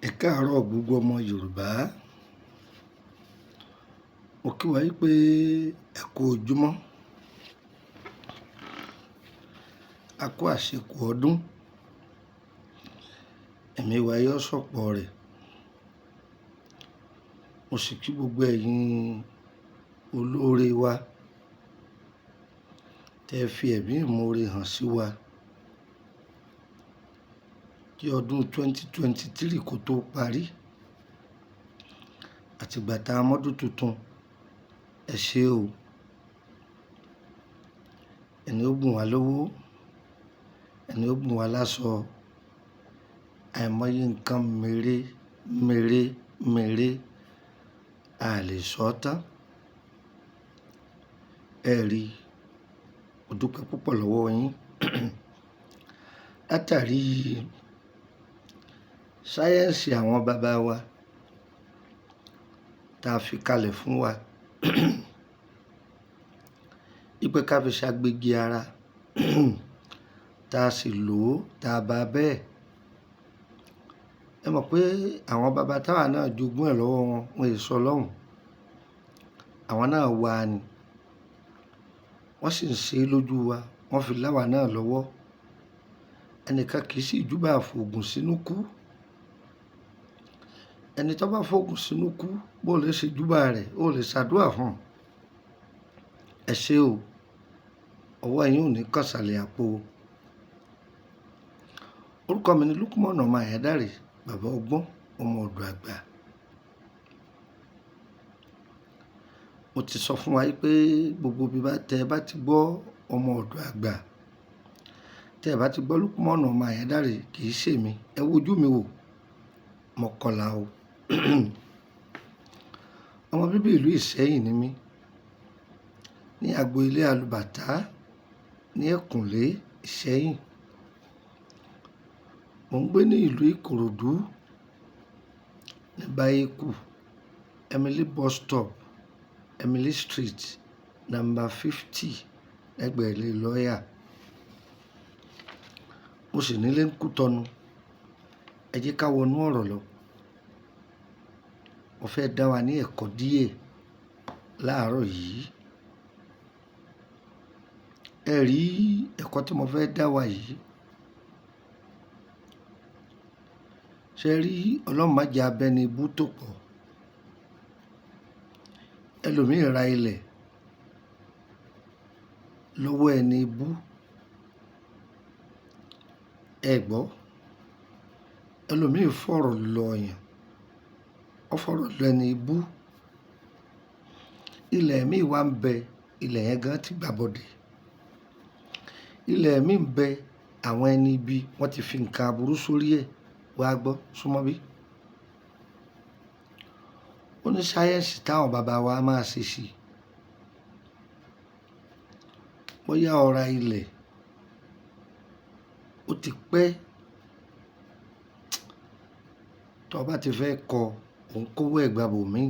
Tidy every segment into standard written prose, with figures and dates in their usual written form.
Ẹ káàárọ̀ gbogbo ọmọ Yorùbá. Mo kí wa wípé ẹ kú ojúmọ́. A kú àṣekù ọdún. Ẹ̀mí wa yóò sọ̀pọ̀ rẹ̀. Mo sì kí gbogbo ẹ̀yin olóore wa tẹ fi ẹ̀mí ìmoore hàn sí wa kí ọdún 2023 kó tó parí. Àtìgbà tá a mọ́dún tuntun, ẹ ṣé o. Ẹni ó bùn wá lówó, ẹni ó bùn wá láṣọ, àìmọye nǹkan mèremère mèremère a lè sọ tán. Ẹ rí, mo dúpẹ́ púpọ̀ lọ́wọ́ yín. Látàrí sáyẹ́ǹsì àwọn bàbá wa tá a fi kalẹ̀ fún wa wípé ká fi ṣàgbéjì ara tá a sì lò ó tá a bá bẹ́ẹ̀. Ẹ mọ̀ pé àwọn bàbá táwa náà jogún ẹ̀ lọ́wọ́ wọn, wọn è sọ lọ́hùn. Àwọn náà wà ni. Wọ́n sì ń ṣe é lójú wa, wọ́n fi láwa náà lọ́wọ́. Ẹnìkan kì í sì júbà fògùn sínú kú. Ẹni tó bá fògùn sínú kú, bó lè ṣe júbà rẹ̀, ó lè ṣàdúrà fún un. Ẹ ṣé o. Ọwọ́ yín ò ní kàn sàlẹ̀ àpò. Orúkọ mi ni Lukman ọmọ Àyádáre, bàbá ọgbọ́n, ọmọ ọ̀dọ̀ àgbà. Mo ti sọ fún wa wípé gbogbo bí bá tẹ bá ti gbọ́ ọmọ ọ̀dọ̀ àgbà, tẹ bá ti gbọ́ Lukman ọmọ Àyádáre kì í ṣe mi. Ẹ wojú mi wò, mo kọlà o. Ọmọ bíbí ìlú Ìṣẹ́yìn ni mí. Ní agbo ilé Alubàtá ní Ẹ̀kúnlé, Ìṣẹ́yìn. Mò ń gbé ní ìlú Ìkòròdú ní Báyékù, Emily Bus Stop, Emily Street, number 50, lẹ́gbẹ̀ẹ́ ilé lawyer. Mo sì nílé ń Kútọ̀nù. Ẹ jẹ́ ká wọnú ọ̀rọ̀ lọ. Mo fẹ́ dá wa ní ẹ̀kọ́ díẹ̀ láàárọ̀ yìí. Ẹ rí ẹ̀kọ́ tí mo fẹ́ dá wa yìí. Ṣé rí Ọlọ́run má jẹ abẹni ibú tó pọ̀. Ẹlòmíì ra ilẹ̀ lọ́wọ́ ẹni ibú. Ẹ gbọ́. Ẹlòmíì fọ̀rọ̀ lọ yàn. Ó fọ̀rọ̀ lọ ẹni ibú. Ilẹ̀ míì wá ń bẹ, ilẹ̀ yẹn gan tí gbàbọdè. Ilẹ̀ míì ń bẹ, àwọn ẹni ibi wọ́n ti fi nǹkan aburú sórí ẹ̀. Wá gbọ́, súnmọ́ bí. Ó ní sáyẹ́ǹsì táwọn bàbá wa máa ṣe sí. Bóyá ó ra ilẹ̀, ó ti pẹ́. Tó bá ti fẹ́ kọ, òun kówó ẹ̀ gbà bò mí.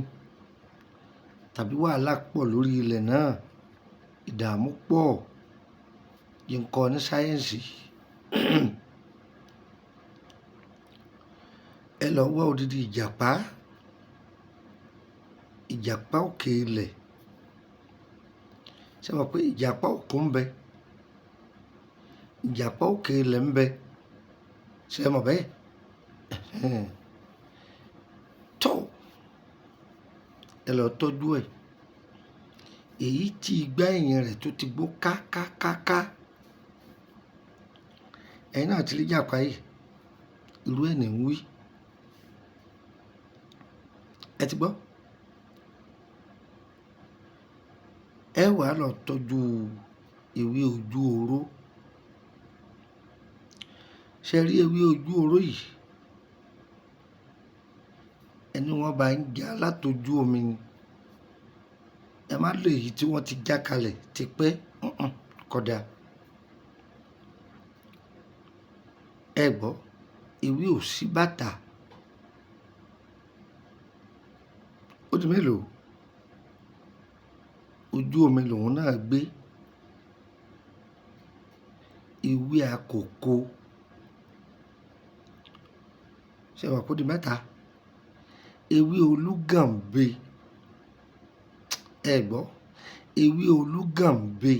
Tàbí wàhálà pọ̀ lórí ilẹ̀ náà, ìdààmú pọ̀. Jẹ́ n kọ́ ní sáyẹ́ǹsì. Ẹ lọ wá odidi ìjàpá. Ìjàpá òkè ilẹ̀. Ṣé ẹ mọ̀ pé ìjàpá òkun ń bẹ? Ìjàpá òkè ilẹ̀ ń bẹ. Ṣé ẹ mọ̀ bẹ́ẹ̀? Tó, ẹ lọ tọ́jú ẹ̀. Èyí tí igbá ẹ̀yìn rẹ̀ tó ti gbó ká ká ká ká. Ẹ̀yin náà ti rí ìjàpá yìí. Irú ẹ̀ ní ń wí. Ẹ ti gbọ́? Ẹ wá lọ tọ́jú ewé ojú oró. Ṣé rí ewé ojú oró yìí? Ẹni wọ́n bá ń já látojú omi ni. Ẹ má lò èyí tí wọ́n ti já kalẹ̀ tipẹ́. Kódà. Ẹ gbọ́, ewé ò sí bàtà. Ó di mélòó? Ojú omi lòun náà gbé. Ewé àkókò. Ṣé wàá kó di mẹ́ta? Ewé olúgànbe, ẹ gbọ́, ewé olúgànbe,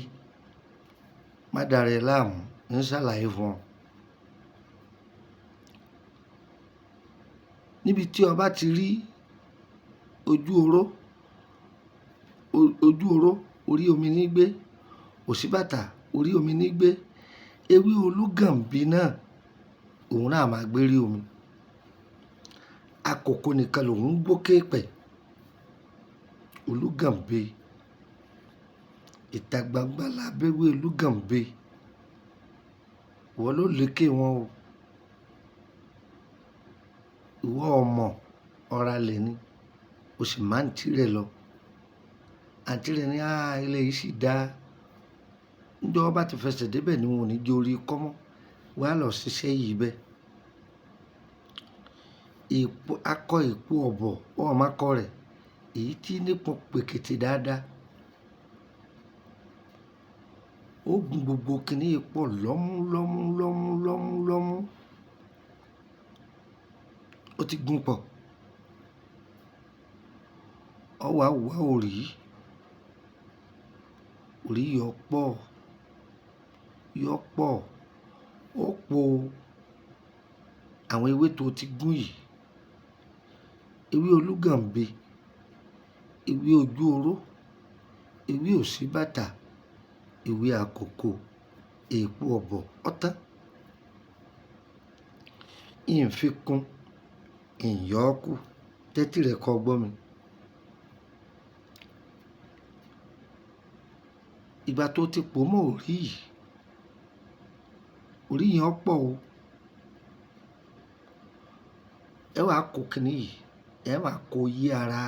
má dara ẹ láàmú, ń ṣàlàyé fún ọ. Níbi tí o bá ti rí ojú oró, ojú oró, orí omi ní gbé, òsíbàtà, orí omi ní gbé, ewé olúgànbe náà, òun náà máa gbé rí omi. Akòko nìkan lòun ń gbókè pẹ̀. Olúgànbe, ìta gbangba la béwé olúgànbe. Ìwọ ló lékè wọn o. Ìwọ ọmọ ọ̀rá lè ní, o sì máa ń tirẹ̀ lọ. Àǹtí rẹ̀ ní, "Á, ilé yìí sì dá." Níjọ́ bá ti fẹsẹ̀ débẹ̀ ni wọn ò ní jẹ́ orí kọ́mọ́. Wà á lọ ṣiṣẹ́ yìí bẹ́ẹ̀. Èpo, akọ èpo ọ̀bọ̀, wọ́n máa kọ rẹ̀. Èyí tí nípọn pèkìtì dáadáa. Ó gun gbogbo kiní yìí pọ̀ lọ́mú lọ́mú lọ́mú lọ́mú lọ́mú. Ó ti gun pọ̀. Ọ wá wá òrí. Òrí yọ pọ̀, yọ pọ̀. Ó po àwọn ewé tó ti gún yìí. Ewé olúgànbe, ewé ojú oró, ewé òsíbàtà, ewé akòko, èpo ọ̀bọ̀, ọ̀tán. Ìn fi kún, ìn yọ kú. Tẹ́tí rẹ kọ gbọ́ mi. Ìgbà tó ti pò mọ́ òrí yìí, òrí yẹn ó pọ̀ o. Ẹ wá kó kiní yìí, ẹ wá kó yí ara,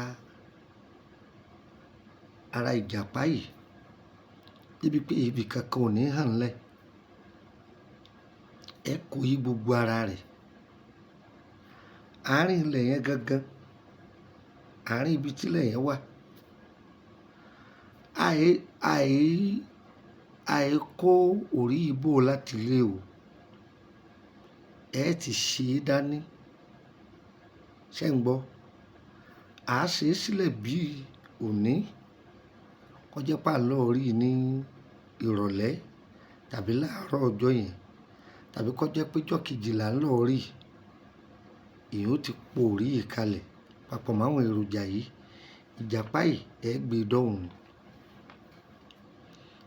ara ìjàpá yìí. Débi pé ibi kankan ò ní hàn lẹ́. Ẹ kó yí gbogbo ara rẹ̀. Àárín ilẹ̀ yẹn gangan, àárín ibi tí ilẹ̀ yẹn wà. Àì, àì, àì kó òrí yìí bò láti ilé o. Ẹ ti ṣe é dání. Ṣé ń gbọ́? A ṣe é sílẹ̀ bí òní. Kọ jẹ́ pé à ń lọ rí ní ìrọ̀lẹ́ tàbí láàárọ̀ ọjọ́ yẹn, tàbí kó jẹ́ pé ọjọ́ kejì là ń lọ rí. Èyí ó ti po òrí yìí kalẹ̀ papọ̀ mọ́ àwọn èròjà yìí. Ìjàpá yìí ẹ gbé dọ́hùn ni.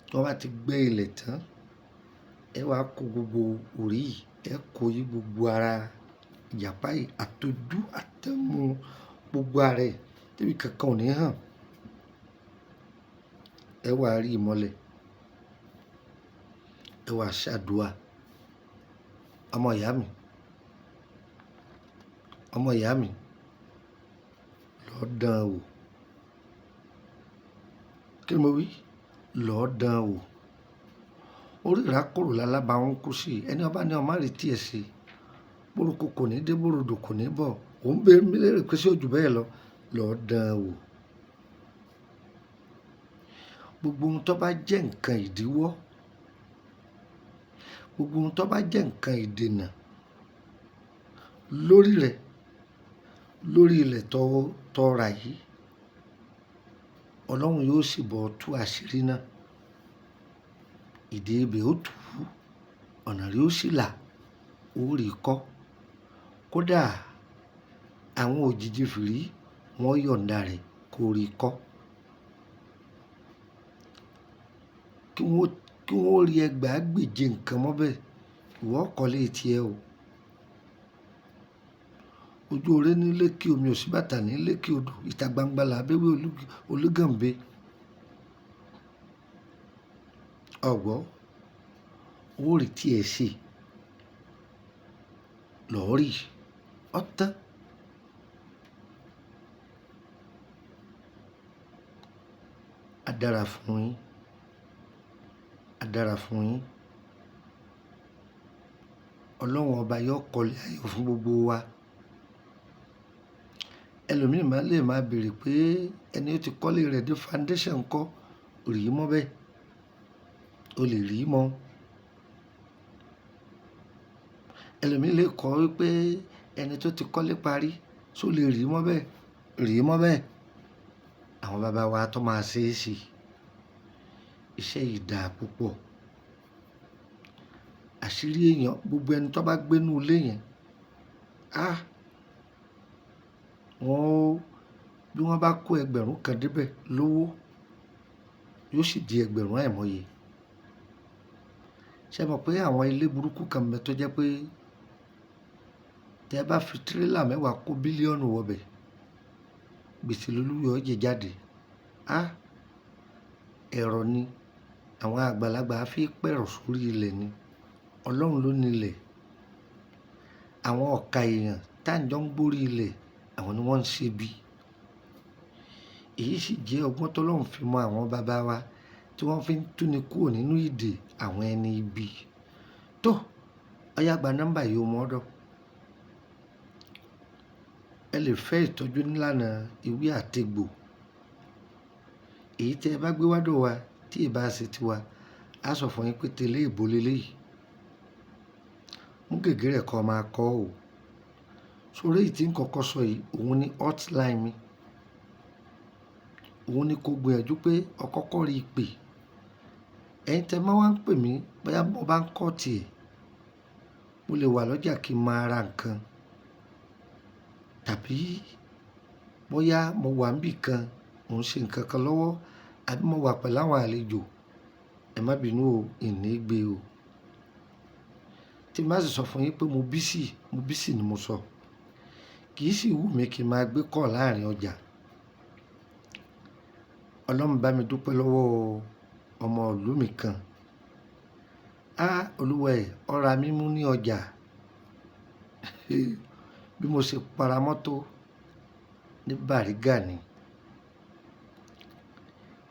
Tí wọ́n bá ti gbẹ́ ilẹ̀ tán, ẹ wá kó gbogbo òrí yìí, ẹ kó yí gbogbo ara ìjàpá yìí, àtojú, àtẹ̀mú gbogbo ara ẹ̀, débi kankan ò ní hàn. Ẹ wá rí ìmọ́lẹ̀. Ẹ wá ṣàdúà. Ọmọ ìyá mi, ọmọ ìyá mi, lọ dán wò. Kí ni mo wí? Lọ dán wò. Orí ìrákòrò lálábàhún kú sí. Ẹni ọba ní ọmọ rẹ̀ tí ẹ ṣe. Borúkọ kò ní dé, bórodò kò ní bọ̀. Ò ń béèrè mi lérè pé ṣé ojú bẹ́ẹ̀ lọ. Lọ dán wò. Gbogbo ohun tó bá jẹ́ nǹkan ìdíwọ́, gbogbo ohun tó bá jẹ́ nǹkan ìdènà lórí rẹ̀, lórí ilẹ̀ tó, tó ra yìí, Ọlọ́run yóò sì bọ̀ tú àṣírí náà. Ìdí ibẹ̀ ó tú, ọ̀nà rí ó sì là, ó rí kọ́. Kódà àwọn òjìji fìrí wọ́n yọ̀ǹda rẹ̀ kó rí kọ́. Kí wọ́n, kí wọ́n rí ẹgbàá gbèjé nǹkan mọ́ bẹ́ẹ̀, ìwọ kọ́lé tí ẹ o. Ojú oré ní lékè omi, òsíbàtà ní lékè odò, ìta gbangba là béwé olúgànbe. Ọ̀gbọ́, ó rí tí ẹ ṣe. Lọ rí. Ọ̀tán. A dára fún yín. A dára fún yín. Ọlọ́run ọba yóò kọ́lé ayọ̀ fún gbogbo wa. Ẹlòmíràn máa lè máa béèrè pé ẹni ó ti kọ́lé rẹ̀ dé foundation kọ́, rí mọ́ bẹ́ẹ̀. O lè rí mọ́. Ẹlòmíràn lè kọ́ wípé Ẹni tó ti kọ́lé parí, ṣó lè rí mọ́ bẹ́ẹ̀? Rí mọ́ bẹ́ẹ̀. Àwọn bàbá wa tó máa ṣe é ṣe. Iṣẹ́ yìí dáa púpọ̀. Àṣírí èèyàn, gbogbo ẹni tó bá gbé nínú ilé yẹn, á, wọ́n ó, bí wọ́n bá kó 1,000 dé bẹ̀ lówó, yóò sì di ẹgbẹ̀rún àìmọye. Ṣé ẹ mọ̀ pé àwọn ilé burúkú kan ń bẹ tó jẹ́ pé tí ẹ bá fi tírélà mẹ́wàá kó bílíọ̀nù wọ bẹ̀, gbèsè lolúwa ó jẹ jáde. Á, ẹ̀rọ ni àwọn àgbàlagbà fi pẹ̀rọ̀ sórí ilẹ̀ ni. Ọlọ́run ló ní ilẹ̀. Àwọn ọ̀kà èèyàn tá ń jọ ń gbórí ilẹ̀, àwọn ni wọ́n ń ṣe bí. Èyí sì jẹ́ ọgbọ́n tó Ọlọ́run fi mọ àwọn bàbá wa tí wọ́n fi ń túni kúrò nínú ìdè àwọn ẹni ibi. Tó, ọ̀yá gba nọ́mbà yìí ó mọ́ ọ̀dọ̀. Ẹ lè fẹ́ ìtọ́jú nílànà ewé àti egbò. Èyí tí ẹ bá gbé wá dọ̀ wa tí ì bá ṣe tiwa, a sọ fún yín pé tẹ́lẹ̀ ìbò lé léyìí. Mú gègé rẹ̀ kó máa kọ ò. Sórí èyí tí ń kọ́kọ́ sọ yìí, òun ni hotline mi. Òun ni kó gbìyànjú pé ọ kọ́kọ́ rí pè. Ẹ̀yin tí ẹ máa ń pè mí, bóyá mo bá ń kọ́ tiẹ̀, mo lè wà lọ́jà kí n máa ra nǹkan. Tàbí bóyá mo wà níbí kan, mò ń ṣe nǹkan kan lọ́wọ́, àbí mo wà pẹ̀lú àwọn àlejò, ẹ má bínú o, ìní gbé o. Tí n bá sì sọ fún yín pé mo busy, mo busy ni mo sọ. Kì í sì wù mí kí n máa gbé call láàrín ọjà. Ọlọ́run bá mi dúpẹ́ lọ́wọ́ ọmọ ìlú mi kan. Á, olúwa ẹ̀, ó ra mímú ní ọjà. Bí mo ṣe para mọ́tò ní Bàrígà ni.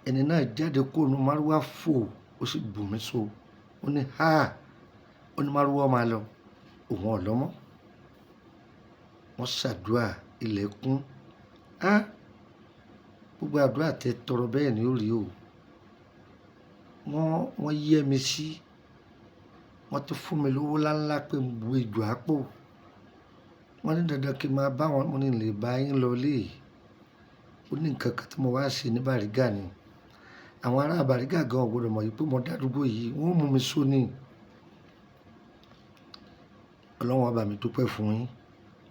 Ẹni náà jáde kúrò nínú márúwá fò, ó sì bù mí so. Ó ní, "háà!" Ó ní márúwá máa lọ. Òun ò lọ mọ́. Wọ́n ṣàdúrà ilẹ̀ kún. Á, gbogbo àdúrà tẹ tọrọ bẹ́ẹ̀ ni ó rí o. Wọ́n yẹ́ mi sí. Wọ́n ti fún mi lówó láńlá pé mo bu ejò àpò. Wọ́n ní dandan kí n máa bá wọn, mo ní lè bá yín lọ lé. Ó ní nǹkan kan tí mo wá ṣe ní Bàrígà ni. Àwọn ará Bàrígà gan ò gbọdọ̀ mọ̀ wípé mo dá àdúgbò yìí, wọ́n ó mú mi só ni. Ọlọ́run ó bá mi dúpẹ́ fún yín.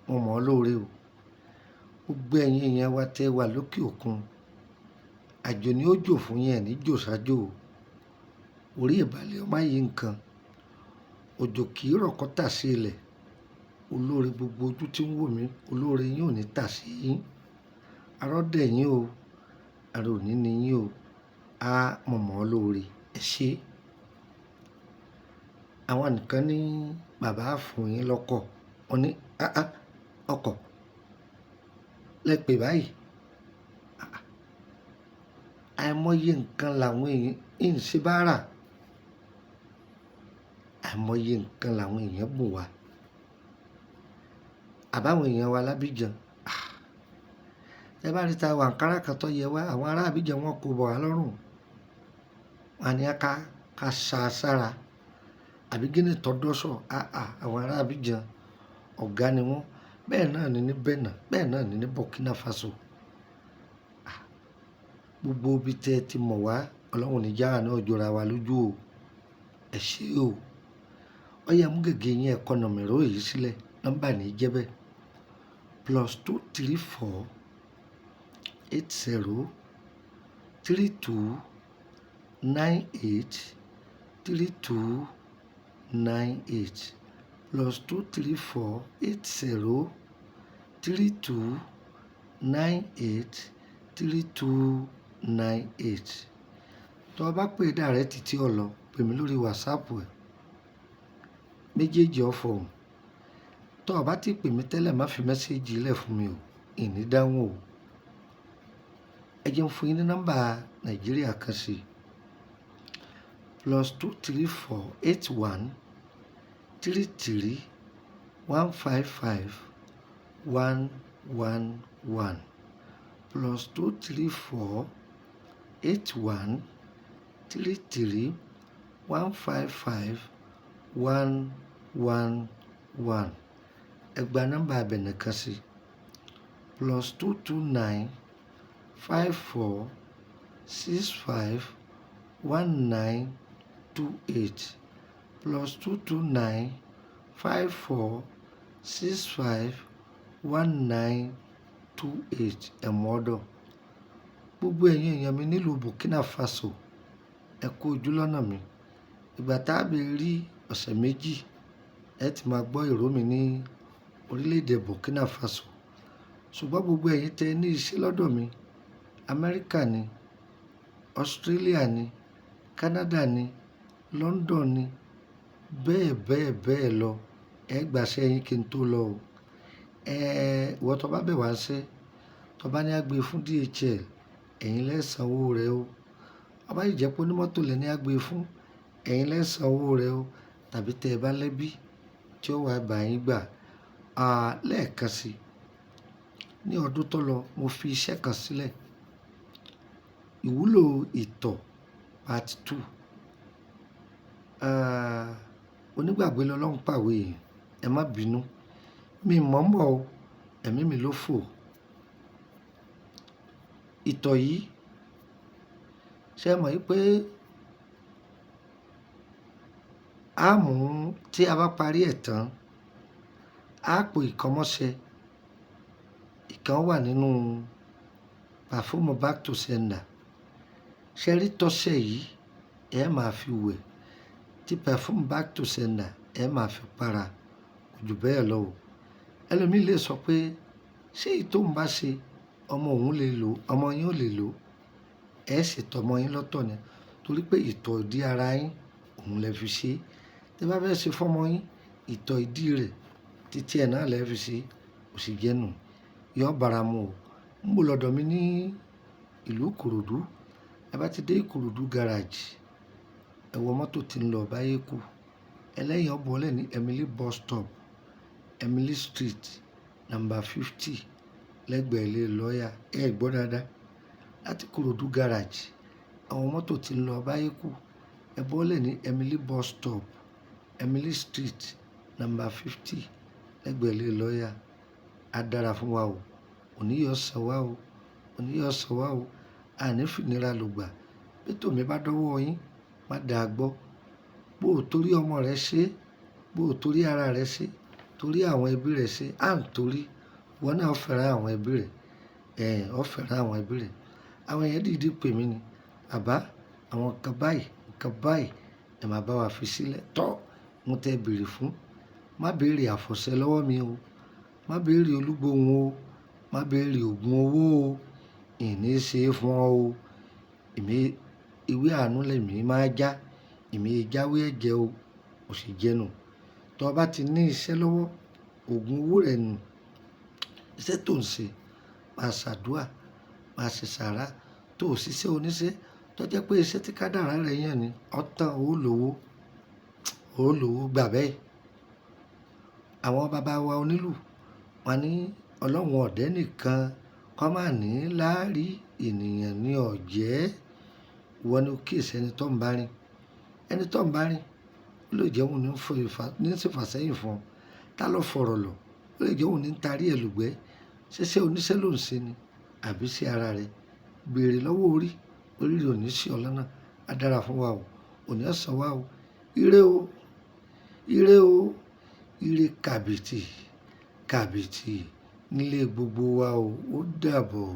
Mo mọ̀ ọ́ lóore o. Gbogbo ẹ̀yin èèyàn wa tẹ wà lókè òkun. Àjò ni ó jò fún yín, ẹ̀ ní jò sájò o. Orí ìbàlẹ̀ ọmọ yìí nǹkan. Òjò kì í rọ̀ kó tà sí ilẹ̀. Olóore gbogbo ojú tí ń wò mí, olóore yín ò ní tà sí yín. Arọ́ dẹ̀ yín o. Ara ò ní ní yín o. Á, mo mọ̀ ọ́ lóore. Ẹ ṣé. Àwọn nìkan ní bàbá fún yín lọ́kọ̀. Wọ́n ní, "áá, ọkọ̀. Lẹ pè báyìí." Àìmọye nǹkan làwọn èèyàn ń ṣe báárà. Àìmọye nǹkan làwọn èèyàn bùn wa. Àbáwọn èèyàn wa lábíjan. Ẹ bá rí ta wà àǹkárá kan tó yẹ wá, àwọn ará Abidjan wọn kò bọ̀ wá lọ́rùn. Wọ́n á ní ká sa sára. Àbí gíní tó dọ́ṣọ̀. Àà, àwọn ará Abidjan ọ̀gá ni wọ́n. Bẹ́ẹ̀ náà ni ní Benin, bẹ́ẹ̀ náà ni ní Burkina Faso. Gbogbo ibi tí ẹ ti mọ̀ wá, Ọlọ́run ní jáwa náà jọra wa lójú o. Ẹ ṣé o. Ọ̀yá mú gègé yín ẹ kọ nọ́mbà yìí sílẹ̀. Nọ́mbà ní í jẹ́ bẹ́ẹ̀. +234 80 32 98 32 98. +234 80 32 98 32 98. Tó bá pè direct tí ó lọ, pè mí lórí WhatsApp ẹ. Méjèèjì ó fọhùn. Tó bá ti pè mí tẹ́lẹ̀, má fi message lẹ̀ fún mi o. Ìní dáhùn o. Ẹ jẹ́ n fún yín ní nọ́mbà Nàìjíríà kan sí. +234 81 33 155 111. +234 81 33 155 111. Ẹ gba nọ́mbà ibẹ̀ nìkan sí: +229 54 65 19 28, +229 54 65 19 28. Ẹ̀mú ọ̀dọ̀. Gbogbo ẹ̀yin èèyàn mi nílùú Burkina Faso, ẹ kú ojú lọ́nà mi. Ìgbà tá a bè rí ọ̀sẹ̀ méjì, ẹ ti máa gbọ́ ìró mi ní orílẹ̀-èdè Burkina Faso. Ṣùgbọ́n gbogbo ẹ̀yin tẹ ní iṣẹ́ lọ́dọ̀ mi, Amẹ́ríkà ni, Australia ni, Canada ni, London ni, bẹ́ẹ̀ bẹ́ẹ̀ bẹ́ẹ̀ lọ. Ẹ gbàṣẹ́ yín kí n tó lọ o. Ìwọ tó bá bẹ̀ wá ṣẹ́, tó bá ní a gbé fún DHL, ẹ̀yin lẹ san owó rẹ̀ o. Ó bá sì jẹ́ pé onímọ́tò lẹ ní a gbé fún, ẹ̀yin lẹ san owó rẹ̀ o. Tàbí tẹ bá lẹ́bí tí ó wá bá yín gbà. Lẹ́ẹ̀kan sí, ní ọdún tó lọ, mo fi iṣẹ́ kan sílẹ̀. Ìwúlò ìtọ̀ part 2. Onígbàgbé lọ́lọ́run pàwé yìí, ẹ má bínú. Mi mọ̀ mọ̀ o, ẹ̀mí mi ló fò. Ìtọ̀ yìí, ṣé ẹ mọ̀ wípé a mú tí a bá parí ẹ̀ tán, a pò ìkan mọ́ṣẹ́. Ìkan wà nínú perfume back to sender. Ṣé rí tọ́ṣẹ yìí, ẹ máa fi wẹ̀. Tí perfume back to sender, ẹ máa fi para. Kò jù bẹ́ẹ̀ lọ o. Ẹlòmíì lè sọ pé ṣé èyí tó ń bá ṣe, ọmọ òun lè lò, ọmọ yín ò lè lò. Ẹ ṣe tọmọ yín lọ́tọ̀ ni. Torí pé ìtọ̀ ìdí ara yín, òun lẹ fi ṣe. Tí ẹ bá fẹ́ ṣe fún ọmọ yín, ìtọ̀ ìdí rẹ̀ títí ẹ náà lẹ fi ṣe, ó sì jẹ́ nù. Yóò bára mu o. Ń bò lọ́dọ̀ mi ní ìlú Ìkòròdú. Ẹ bá ti dé Ìkòròdú garage, ẹ wọ mọ́tò tí ń lọ báyé kú. Ẹlẹ́yìn ó bọ́lẹ̀ ní Emily bus stop, Emily Street, number 50, lẹ́gbẹ̀ẹ́ ilé lawyer. Ẹ gbọ́ dáadáa. Láti Ìkòròdú garage, àwọn mọ́tò tí ń lọ báyé kú. Ẹ bọ́lẹ̀ ní Emily bus stop, Emily Street, number 50, lẹ́gbẹ̀ẹ́ ilé lawyer. A dára fún wa o. Òní yóò san wá o. Òní yóò san wá o. A ní fìnira lò gbà. Bí tòmí bá dọ́wọ́ yín, má dàá gbọ́. Bó o torí ọmọ rẹ ṣe, bó o torí ara rẹ ṣe, torí àwọn ẹbí rẹ ṣe, à ń torí. Ìwọ náà ó fẹ́ràn àwọn ẹbí rẹ. Ó fẹ́ràn àwọn ẹbí rẹ. Àwọn èèyàn dìde pè mí ní, "Bàbá, àwọn nǹkan báyìí, ẹ máa bá wa fi sílẹ̀." Tọ́, mo tẹ béèrè fún. Má béèrè àfọ̀ṣẹ lọ́wọ́ mi o. Má béèrè olúgbòhùn o. Má béèrè ògùn owó o. Ìní ṣe é fún ọ o. Èmi, ewé àánú lèmi máa já. Èmi jáwé ẹ̀jẹ̀ o. Ó sì jẹ́ nù. Tó bá ti ní iṣẹ́ lọ́wọ́, ògùn owó rẹ nù. Iṣẹ́ tó ń ṣe, máa ṣàdúà, máa ṣe sàrá. Tó ò ṣiṣẹ́ oníṣẹ́, tó jẹ́ pé iṣẹ́ tí kádàrá rẹ yàn ni, ó tán, ó lówó. Ó lówó, gbà bẹ́ẹ̀. Àwọn bàbá wa onílù, wọ́n ní Ọlọ́run ọ̀dẹ́ nìkan kó má ní láárí ènìyàn ní ọ̀jẹ́. Ìwọ ni ó kíyèsi ẹni tó ń bá rìn. Ẹni tó ń bá rìn, ó lè jẹ́ òun ní ń ṣe ìfàsẹ́yìn fún ọ. Tá lọ fọ̀rọ̀ lọ, ó lè jẹ́ òun ní ń tarí ẹ lùgbẹ́. Ṣé oníṣẹ́ ló ń ṣe ni àbí sí ara rẹ? Béèrè lọ́wọ́ orí, orí rẹ ò ní sí ọ lọ́nà. A dára fún wa o. Òní ó san wá o. Ire o. Ire o. Ire kàbìtì, kàbìtì nílé gbogbo wa o. Ó dàbọ̀.